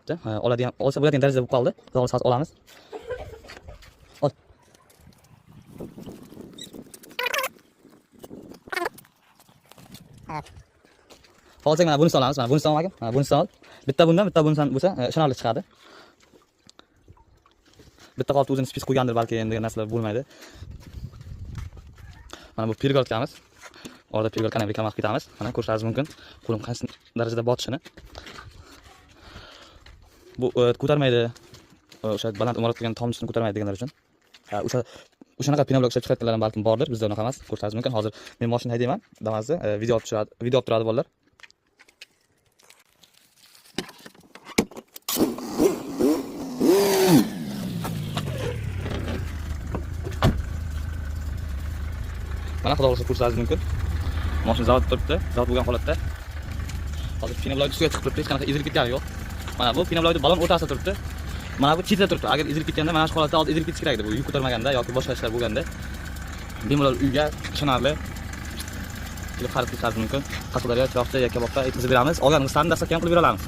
Bo'lyapti. Oladigan, olsa bo'ladigan darajada bo'lib qoldi. Xudo xohlasa, hozir olamiz. Ol. Olsak, mana bunisini olamiz. Mana bunisini olmagan. Mana bunisini ol. Bitta bundan, bitta bundan bo'lsa, ishonarli chiqadi. Bitta qolibdi, o'zini спис qo'ygandir balki, endi degan narsalar bo'lmaydi. Mana bu перегородка miz. Orada перегородка ni ham reklama qilib ketamiz. Mana ko'rishingiz mumkin. Qo'lim qaysi darajada botishini. Bu ko'tarmaydi. O'sha baland imorat qilgan tomchisini ko'tarmaydi deganlar uchun. Ha, o'sha o'shanaqa пеноблок ishlab chiqayotganlar ham balkim bordir, bizda unaqa emas. Ko'rishingiz mumkin. Hozir men mashina haydayman, Damazni, video olib tushiradi, video olib turadi bolalar. Mana, xudo xohlasa, ko'rishingiz mumkin. Mashina zavod turibdi, zavod bo'lgan holatda. Hozir пеноблок ustiga chiqib turibdi, hech qanaqa ezilib ketgani yo'q. Mana bu пеноблок ni balon o'rtasida turibdi. Mana bu chetida turibdi. Agar ezilib ketganda, mana shu holatda hozir ezilib ketishi kerak edi. Bu yuk ko'tarmaganda yoki boshqa ishlar bo'lganda. Bemalol uyga ishonarli kelib xarid qilishingiz mumkin. Qashqadaryo, Chiroqchi, Yakkabog'da yetkazib beramiz. Olgan g'ishtlarni доставка ham qilib bera olamiz.